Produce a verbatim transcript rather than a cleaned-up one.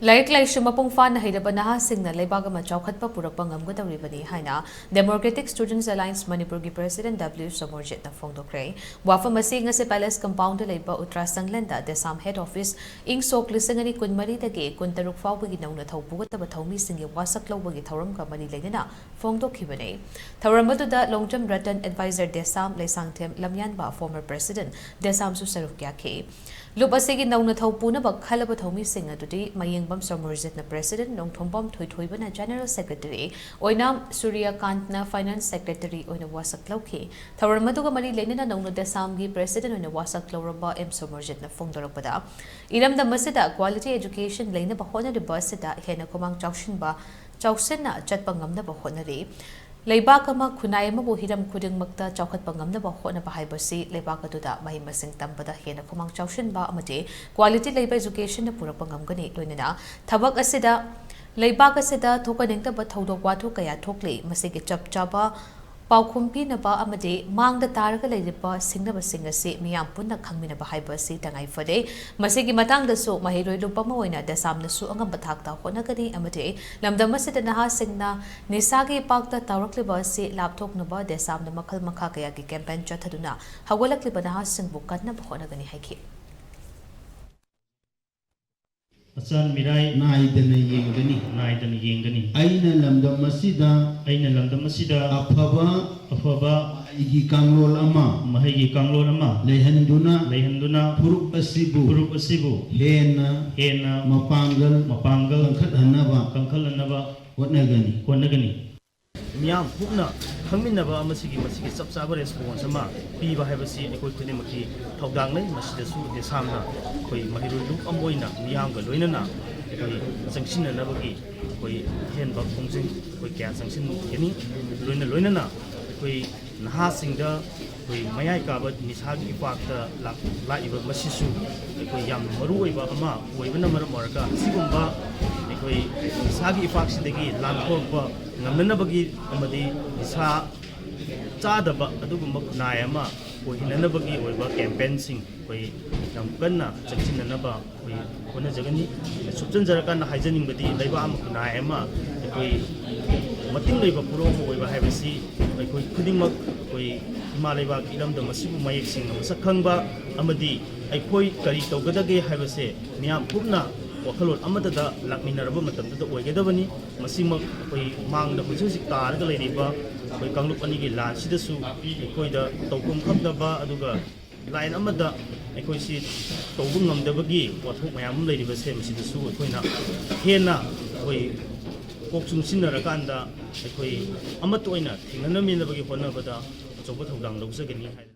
ꯂꯥꯏꯔꯤꯛ ꯂꯥꯏꯁꯨ ꯃꯄꯨꯡ ꯐꯥꯅ ꯍꯩꯔꯕ ꯅꯍꯥꯁꯤꯡꯅ ꯂꯩꯕꯥꯛ ꯑꯃ ꯆꯥꯎꯈꯠꯄ ꯄꯨꯔꯛꯄ ꯉꯝꯒꯗꯧꯔꯤꯕꯅꯤ ꯍꯥꯏꯅ Democratic Students Alliance ꯃꯅꯤꯄꯨꯔꯒꯤ President W ꯁꯣꯃꯣꯔꯖꯤꯠꯅ ꯐꯣꯡꯗꯣꯛꯈ꯭ꯔꯦ꯫ ꯋꯥꯐꯝ ꯑꯁꯤ ꯉꯁꯤ Palace Compoundꯗ ꯂꯩꯕ ꯎꯠꯇ꯭ꯔꯥ ꯁꯪꯂꯦꯟꯗ DESAM Head Office ꯏꯪ ꯁꯣꯛ ꯂꯤꯁꯤꯡ ꯑꯅꯤ ꯀꯨꯟꯃꯔꯤꯗꯒꯤ ꯀꯨꯟꯇꯔꯨꯛ ꯐꯥꯎꯕꯒꯤ ꯅꯧꯅ ꯊꯧ ꯄꯨꯒꯗꯕ ꯊꯧꯃꯤꯁꯤꯡꯒꯤ ꯋꯥꯁꯛ ꯂꯧꯕꯒꯤ ꯊꯧꯔꯝꯒ ꯃꯔꯤ ꯂꯩꯅꯅ ꯐꯣꯡꯗꯣꯛꯈꯤꯕꯅꯤ꯫ ꯊꯧꯔꯝ ꯑꯗꯨꯗ Longjam Ratan, Advisor DESAM, Leishangthem ꯂꯝꯌꯥꯟꯕ, Former President DESAMꯁꯨ ꯁꯔꯨꯛ ꯌꯥꯈꯤ꯫ ꯂꯨꯞ ꯑꯁꯤꯒꯤ ꯅꯧꯅ ꯊꯧ ꯄꯨꯅꯕ ꯈꯜꯂꯕ ꯊꯧꯃꯤꯁꯤꯡ ꯑꯗꯨꯗꯤ ꯃꯌꯦꯡꯕꯝ ꯁꯣꯃꯣꯔꯖꯤꯠꯅ President, ꯅꯣꯡꯊꯣꯝꯕꯝ ꯊꯣꯏꯊꯣꯏꯕꯅ General Secretary, ꯑꯣꯏꯅꯥꯝ ꯁꯨꯔꯤꯌꯥꯀꯥꯟꯠꯅ Finance Secretary ꯑꯣꯏꯅ ꯋꯥꯁꯛ ꯂꯧꯈꯤ꯫ ꯊꯧꯔꯝ ꯑꯗꯨꯒ ꯃꯔꯤ ꯂꯩꯅꯅ ꯅꯧꯅ DESAMꯒꯤ President ꯑꯣꯏꯅ ꯋꯥꯁꯛ ꯂꯧꯔꯕ ꯑꯦꯝ ꯁꯣꯃꯣꯔꯖꯤꯠꯅ ꯐꯣꯡꯗꯣꯔꯛꯄꯗ, ꯏꯔꯝꯗꯝ ꯑꯁꯤꯗ quality education ꯂꯩꯅꯕ ꯍꯣꯠꯅꯔꯤꯕ ꯑꯁꯤꯗ ꯍꯦꯟꯅ ꯈꯨꯃꯥꯡ ꯆꯥꯎꯁꯤꯟꯕ, ꯆꯥꯎꯁꯤꯟꯅ ꯆꯠꯄ ꯉꯝꯅꯕ ꯍꯣꯠꯅꯔꯤ꯫ ꯂꯩꯕꯥꯛ ꯑꯃ, ꯈꯨꯟꯅꯥꯏ ꯑꯃꯕꯨ ꯍꯤꯔꯝ ꯈꯨꯗꯤꯡꯃꯛꯇ ꯆꯥꯎꯈꯠꯄ ꯉꯝꯅꯕ ꯍꯣꯠꯅꯕ ꯍꯥꯏꯕꯁꯤ ꯂꯩꯕꯥꯛ ꯑꯗꯨꯗ ꯃꯍꯩ ꯃꯁꯤꯡ ꯇꯝꯕꯗ ꯍꯦꯟꯅ ꯈꯨꯃꯥꯡ ꯆꯥꯎꯁꯤꯟꯕ ꯑꯃꯗꯤ quality ꯂꯩꯕ educationꯅ ꯄꯨꯔꯛꯄ ꯉꯝꯒꯅꯤ꯫ ꯂꯣꯏꯅꯅ ꯊꯕꯛ ꯑꯁꯤꯗ, ꯂꯩꯕꯥꯛ ꯑꯁꯤꯗ ꯊꯣꯛꯍꯟꯅꯤꯡꯗꯕ ꯊꯧꯗꯣꯛ ꯋꯥꯊꯣꯛ ꯀꯌꯥ ꯊꯣꯛꯂꯤ꯫ ꯃꯁꯤꯒꯤ ꯆꯞ ꯆꯥꯕ ꯄꯥꯎꯈꯨꯝ ꯄꯤꯅꯕ ꯑꯃꯗꯤ ꯃꯥꯡꯗ ꯇꯥꯔꯒ ꯂꯩꯔꯤꯕ ꯁꯤꯡꯅꯕꯁꯤꯡ ꯑꯁꯤ ꯃꯤꯌꯥꯝ ꯄꯨꯟꯅ ꯈꯪꯃꯤꯟꯅꯕ ꯍꯥꯏꯕ ꯑꯁꯤ ꯇꯉꯥꯏ ꯐꯗꯦ꯫ ꯃꯁꯤꯒꯤ ꯃꯇꯥꯡꯗꯁꯨ ꯃꯍꯩꯔꯣꯏ ꯂꯨꯞ ꯑꯃ ꯑꯣꯏꯅ DESAMꯅꯁꯨ ꯑꯉꯝꯕ ꯊꯥꯛꯇ ꯍꯣꯠꯅꯒꯅꯤ ꯑꯃꯗꯤ ꯂꯝꯗꯝ ꯑꯁꯤꯗ ꯅꯍꯥꯁꯤꯡꯅ ꯅꯤꯁꯥꯒꯤ ꯏꯄꯥꯛꯇ ꯇꯥꯎꯔꯛꯂꯤꯕ ꯑꯁꯤ ꯂꯥꯞꯊꯣꯛꯅꯕ DESAMꯅ ꯃꯈꯜ ꯃꯈꯥ ꯀꯌꯥꯒꯤ campaign ꯆꯠꯊꯗꯨꯅ ꯍꯧꯒꯠꯂꯛꯂꯤꯕ ꯅꯍꯥꯁꯤꯡꯕꯨ ꯀꯟꯅꯕ ꯍꯣꯠꯅꯒꯅꯤ ꯍꯥꯏꯈꯤ꯫ ꯑꯆꯥꯟ ꯃꯤꯔꯥꯏ ꯅꯥꯏꯗꯅ ꯌꯦꯡꯒꯅꯤ꯫ ꯅꯥꯏꯗꯅ ꯌꯦꯡꯒꯅꯤ꯫ ꯑꯩꯅ ꯂꯝꯗꯝ ꯑꯁꯤꯗ ꯑꯩꯅ ꯂꯝꯗꯝ ꯑꯁꯤꯗ ꯑꯐꯕ ꯑꯐꯕ ꯃꯍꯩꯒꯤ ꯀꯥꯡꯂꯣꯟ ꯑꯃ ꯃꯍꯩꯒꯤ ꯀꯥꯡꯂꯣꯟ ꯑꯃ ꯂꯩꯍꯟꯗꯨꯅ ꯂꯩꯍꯟꯗꯨꯅ ꯐꯨꯔꯨꯞ ꯑꯁꯤꯕꯨ ꯐꯨꯔꯨꯞ ꯑꯁꯤꯕꯨ ꯍꯦꯟꯅ ꯍꯦꯟꯅ ꯃꯄꯥꯡꯒꯜ ꯃꯄꯥꯡꯒꯜ ꯀꯟꯈꯠꯍꯟꯅꯕ ꯀꯟꯈꯠꯍꯟꯅꯕ ꯍꯣꯠꯅꯒꯅꯤ꯫ ꯍꯣꯠꯅꯒꯅꯤ꯫ ꯃꯤꯌꯥꯝ ꯄꯨꯝꯅ ꯈꯪꯃꯤꯟꯅꯕ ꯑꯃꯁꯤꯒꯤ ꯃꯁꯤꯒꯤ ꯆꯞ ꯆꯥꯕ response ꯑꯃ ꯄꯤꯕ ꯍꯥꯏꯕꯁꯤ ꯑꯩꯈꯣꯏ ꯈꯨꯗꯤꯡꯃꯛꯀꯤ ꯊꯧꯗꯥꯡ ꯂꯩ꯫ ꯃꯁꯤꯗꯁꯨ DESAMꯅ ꯑꯩꯈꯣꯏ ꯃꯍꯩꯔꯣꯏ ꯂꯨꯞ ꯑꯃ ꯑꯣꯏꯅ ꯃꯤꯌꯥꯝꯒ ꯂꯣꯏꯅꯅ ꯑꯩꯈꯣꯏ ꯆꯪꯁꯤꯟꯅꯅꯕꯒꯤ ꯑꯩꯈꯣꯏ ꯑꯍꯦꯟꯕ ꯈꯣꯡꯖꯪ ꯑꯩꯈꯣꯏ ꯀꯌꯥ ꯆꯪꯁꯤꯟꯒꯅꯤ꯫ ꯂꯣꯏꯅ ꯂꯣꯏꯅꯅ ꯑꯩꯈꯣꯏ ꯅꯍꯥꯁꯤꯡꯗ ꯑꯩꯈꯣꯏ ꯃꯌꯥꯏ ꯀꯥꯕ ꯅꯤꯁꯥꯒꯤ ꯏꯄꯥꯛꯇ ꯂꯥꯛ-, ꯂꯥꯛꯏꯕ ꯃꯁꯤꯁꯨ ꯑꯩꯈꯣꯏ ꯌꯥꯝꯅ ꯃꯔꯨ ꯑꯣꯏꯕ ꯑꯃ ꯑꯣꯏꯕꯅ ꯃꯔꯝ ꯑꯣꯏꯔꯒ, ꯑꯁꯤꯒꯨꯝꯕ ꯑꯩꯈꯣꯏ ꯅꯤꯁꯥꯒꯤ ꯏꯄꯥꯛꯁꯤꯗꯒꯤ ꯂꯥꯟꯊꯣꯛꯄ ꯉꯝꯅꯅꯕꯒꯤ ꯑꯃꯗꯤ ꯅꯤꯁꯥ ꯆꯥꯗꯕ ꯑꯗꯨꯒꯨꯝꯕ ꯈꯨꯟꯅꯥꯏ ꯑꯃ ꯑꯣꯏꯍꯟꯅꯅꯕꯒꯤ ꯑꯣꯏꯕ ꯀꯦꯝꯄꯦꯟꯁꯤꯡ ꯑꯩꯈꯣꯏ ꯌꯥꯝ ꯀꯟꯅ ꯆꯪꯁꯤꯟꯅꯅꯕ ꯑꯩꯈꯣꯏ ꯍꯣꯠꯅꯖꯒꯅꯤ꯫ ꯁꯨꯞꯆꯟꯖꯔꯀꯥꯟꯗ ꯍꯥꯏꯖꯅꯤꯡꯕꯗꯤ, ꯂꯩꯕꯥꯛ ꯑꯃ ꯈꯨꯟꯅꯥꯏ ꯑꯃ ꯑꯩꯈꯣꯏ ꯃꯇꯤꯡ ꯂꯩꯕ ꯄꯨꯔꯣ ꯑꯃ ꯑꯣꯏꯕ ꯍꯥꯏꯕꯁꯤ ꯑꯩꯈꯣꯏ ꯈꯨꯗꯤꯡꯃꯛ ꯑꯩꯈꯣꯏ ꯏꯃꯥ ꯂꯩꯕꯥꯛꯀꯤ ꯏꯔꯝꯗꯝ ꯑꯁꯤꯕꯨ ꯃꯌꯦꯛ ꯁꯦꯡꯅ ꯃꯁꯛ ꯈꯪꯕ ꯑꯃꯗꯤ ꯑꯩꯈꯣꯏ ꯀꯔꯤ ꯇꯧꯒꯗꯒꯦ ꯍꯥꯏꯕꯁꯦ ꯃꯤꯌꯥꯝ ꯄꯨꯝꯅ ꯋꯥꯈꯜꯂꯣꯟ ꯑꯃꯠꯇꯗ ꯂꯥꯛꯃꯤꯟꯅꯔꯕ ꯃꯇꯝꯗꯨꯗ ꯑꯣꯏꯒꯗꯕꯅꯤ꯫ ꯃꯁꯤꯃꯛ ꯑꯩꯈꯣꯏ ꯃꯥꯡꯗ ꯍꯧꯖꯤꯛ ꯍꯧꯖꯤꯛ ꯇꯥꯔꯒ ꯂꯩꯔꯤꯕ ꯑꯩꯈꯣꯏ ꯀꯥꯡꯂꯨꯞ ꯑꯅꯤꯒꯤ ꯂꯥꯟꯁꯤꯗꯁꯨ ꯑꯩꯈꯣꯏꯗ ꯇꯧꯐꯝ ꯈꯪꯗꯕ, ꯑꯗꯨꯒ ꯂꯥꯏꯟ ꯑꯃꯗ ꯑꯩꯈꯣꯏꯁꯤ ꯇꯧꯕ ꯉꯝꯗꯕꯒꯤ ꯋꯥꯊꯣꯛ ꯃꯌꯥꯝ ꯑꯃ ꯂꯩꯔꯤꯕꯁꯦ, ꯃꯁꯤꯗꯁꯨ ꯑꯩꯈꯣꯏꯅ ꯍꯦꯟꯅ ꯑꯩꯈꯣꯏ ꯀꯣꯛ ꯆꯨꯡꯁꯤꯟꯅꯔꯀꯥꯟꯗ ꯑꯩꯈꯣꯏ ꯑꯃꯠꯇ ꯑꯣꯏꯅ ꯊꯦꯡꯅꯅꯃꯤꯟꯅꯕꯒꯤ ꯍꯣꯠꯅꯕꯗ ꯑꯆꯧꯕ ꯊꯧꯗꯥꯡ ꯂꯧꯖꯒꯅꯤ ꯍꯥꯏꯅ